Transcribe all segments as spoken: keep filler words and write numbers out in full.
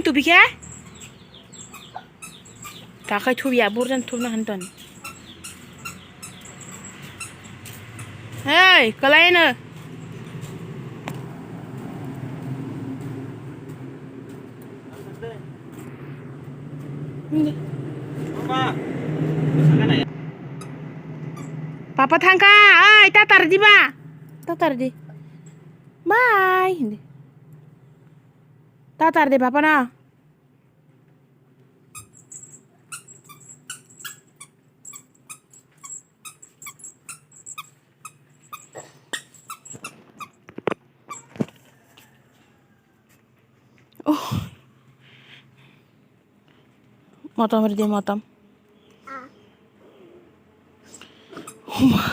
tubi khe. Takhai thubi ya, burjan thubna hanton. Hey, kalaino. Papa thangkha, oi, tatar di ba? Tatar di. Bye, hindi. Tatar di papa na. Oh. Motom ridi motom. Huma.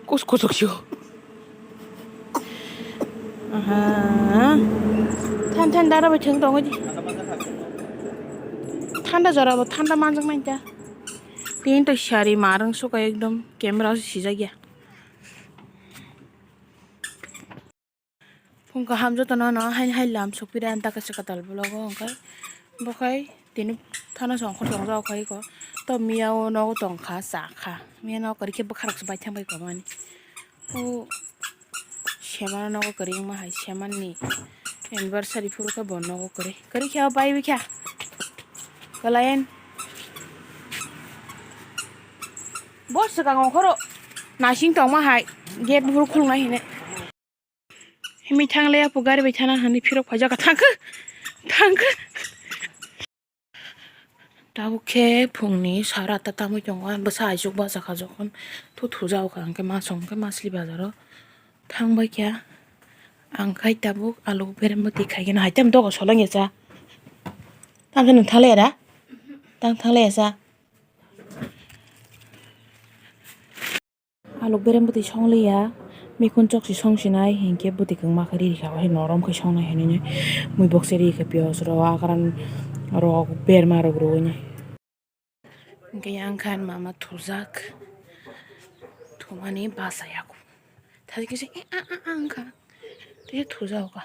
Kus kus sio. Aha. Than than dara bai theng tong di. Thanda jora bo thanda manjak nai ta. Tin to sari marang suka ekdom camera o sijak ya. Phung kaham jotono no haini hai lam sokpira ani taka se kwtal vlog o hwnkhe bo khai tini thana se ongkhor tongjak khai ko to miya o nogo tongkha chakha miya nogo kwrwi khe bwkha rok se baithang bai komani o semano nogo kwrwi wngma hai semanni anniversary phuru khe bo nogo kwrwi kwrwi khe o bai bikha kwlayan bo swkang ongkhoro nasing tongma hai gate buphuru khuluknai hinwi. Himi thangle apu gari bai thana hinwi phirok phaijak thangkhe thangkhe. Tabuk khe phungni sara ta tamwi tongo, bwsa aichuk bachakha jokhon thu thujak kha, hwnkhe masong khe masli bazaro thangbai kha. Ang khai tabuk alu berem bwtwi khaigeno, haitam dogo solengya cha. Tamsa nwng thanglaya da? Tang thanglaya cha. Aluk berem bwtwi songliya, mikun chok si song sinai, hinkhe bwtwi kwngma khe riri kha, o hai norom khe songnai hinwi mui bokse riri kha, piyaj rok, akran rok, berma rok rwui nai. Hinkhe yang khan mama thujak, thumani bachaya kho. Thajikhe se, "Eh, ah, ah, ah," wngkha. Tei thujak kha.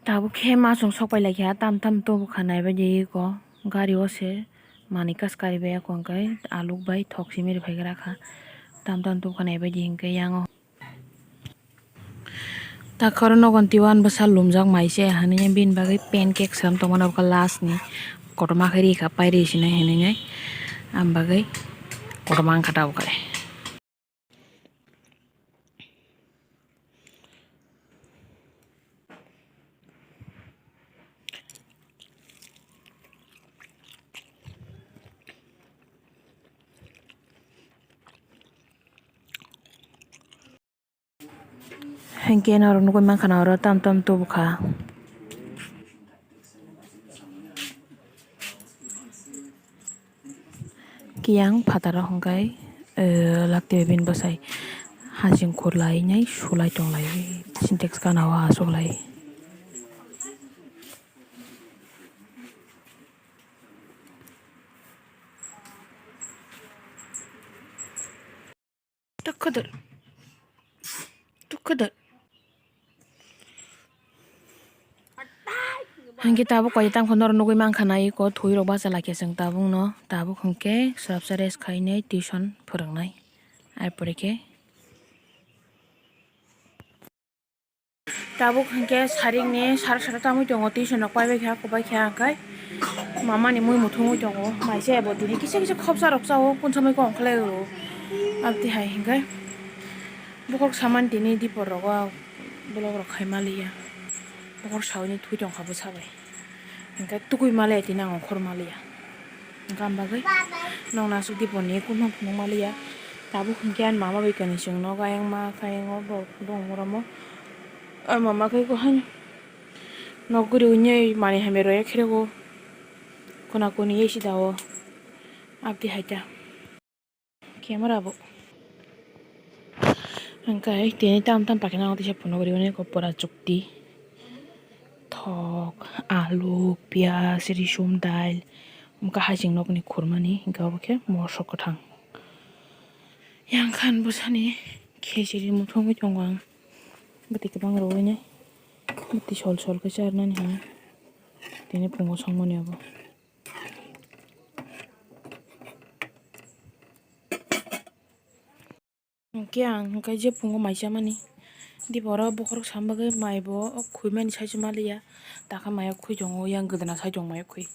Tabuk khe masong sok pai lai kha, tam tam tubu kha nai bai di eko gari o se manwi kas kari bai eko hwnkhe aluk bai thok simi rw phai gra kha, tam tam tubu kha nai bai di hinkhe yang o. Takhoro nogon tiwan bwsa lumjak mai se hinwi bini bagwi pancake slam tongmani obo khe last ni kotorma khe ri kha pairi sinai hinwi ang bagwi kotorma wngkha tabuk khe. Hinkhe norok nugui mankha na oro tam tam tubu kha. Kiyang phataro hwnkhe, eh, lakti bai bini bwsai hasing khurlainai sulai tonglai sintex gana o achuklai. Tukhudur. Tukhudur. Hwnkhe tabuk koi tang phano nugui mankha na iko thwi rok bacha laikha chwng tabuk no. Tabuk hwnkhe swrapsa rest khainai tuition phwrwngnai. Ai pore khe. Tabuk hwnkhe sarik ni sara sara tamwi tongo, tuition rok pai bai kha, kubai kha, hwnkhe mama ni mui muthungwi tongo, mai se abo tini kisa kisa khopsa rok chao, kunsa mai kok khlai o, aboni hai hwnkhe bokhorok samani tini dipor rogo vlog rok khai maliya, bokhorok saui ni thwi tongkha bwsa bai. Hwnkhe tukui maliya tini ang ongkhor maliya. Hwnkhe ang bagwi nokna aswk dipor ni kunui phunuk maliya. Tabuk hwnkhe ani mama bai kani chwng nogo ayang ma khe ayang o borok phuru tongo romo. Ani mama khe ko haino nok guri wnwi manwi hamya rwya khe rwgo. Kuna kuni ye sida o. Abdi hai ta. Camera bo. Hwnkhe tini tam tam pakhina ang tisa phunuk rwmani kok pura chukti. Thok, alu, piyaj, risum, dail, Wngkha hasing nokni khurmani, hingke obo khe mosok kwthang. Yang khan bwsani khejeri muthungwi tongo ang. Bwtwi kwbang rwui nai. Bwtwi sol sol khe charnani hinwi. Tini phungo songmani obo. Hingke ang hingke je phungo mai chamani. Dibo oro bokhorok sam bagwi mai bo khuimani sai se maliya. Takha mai o khui tongo, yang gwdana sai tong mai o khui.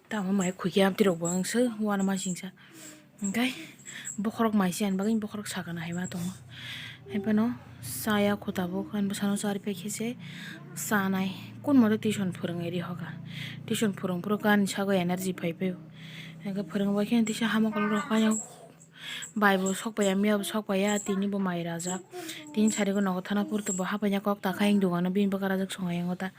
Tamo mai khuikhe amtwi rok bo wngse uanama singsa. Hingke bokhorok mai se ani bagwi bokhorok sakana hai ma tongo. Hai phano chaya kho tabuk ani bwsano chari paikhe se chanai. Kun mote tuition phwrwngwi ri hoka. Tuition phwrwng phuru gani sago energy phai phai o. Hingke phwrwng bai khe tisa hamo kolok rok kaya. Bai bo sok paiya, miya bo sok paiya, tini bo mai rajak. Tini sari go nogo thana phuru bo hapaina kok ta kha, hing dogano bini bwkha rajak songo yango ta.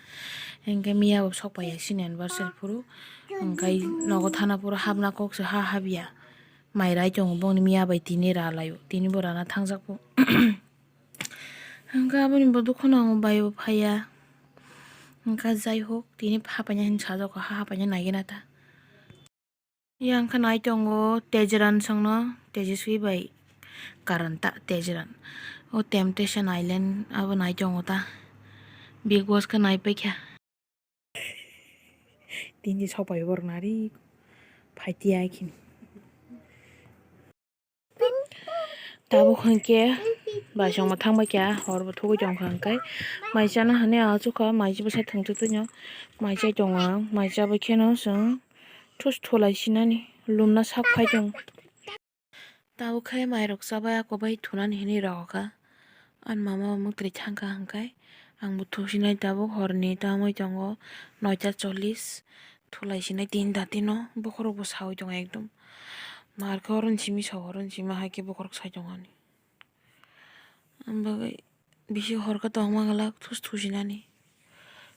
Hingke miya bo sok paiya, sini anniversary phuru. Hingke nogo thana phuru hapna kok se ha habya. Mai rai tongo bongni miya bai tini ra laio. Tini bo rana thangjak bo. Hingke aboni bo dokhano ang bai bo phaiya. Hingke jai hok tini hapaina hin sajak ha hapaina naigena ta. Yang khe nai tongo Tejaran songno, Tejaswi bai Karan ta Tejaran. O Temptation Island abo nai tongo ta. Bigg Boss khe nai paikha. Tini sok pai borok nari phaitiya khini. Tabuk hwnkhe bai chwngno thangbai kha, hor bo thugui tongkha hwnkhe mai chana hinwi achukha, mai bwsa thwngtwtwino mai chai tongo ang, mai chabai kheno chwng thus thulai sinani lumna sak phai tongo. Tabuk khe mairok chabai ako bai thunani hinwi rwkha, ani mama bo mwktwi thangkha hwnkhe ang bo thusinai tabuk horni tamwi tongo noita chollish. Thulai sinai tin da tino bokhorok bo saui tongo ekdom. Narkhe oro ni simi sa oro ni simi hai khe bokhorok sai tongo ani. Ang bagwi bisi hor khe tongma glak thus thusinani.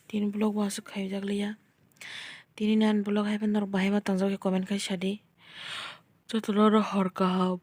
Tini vlog bo aswk khaijak liya. Tini nan vlog hai phano norok bahai ma tongjak khe comment khai sadi. Jotono oro hor kaham.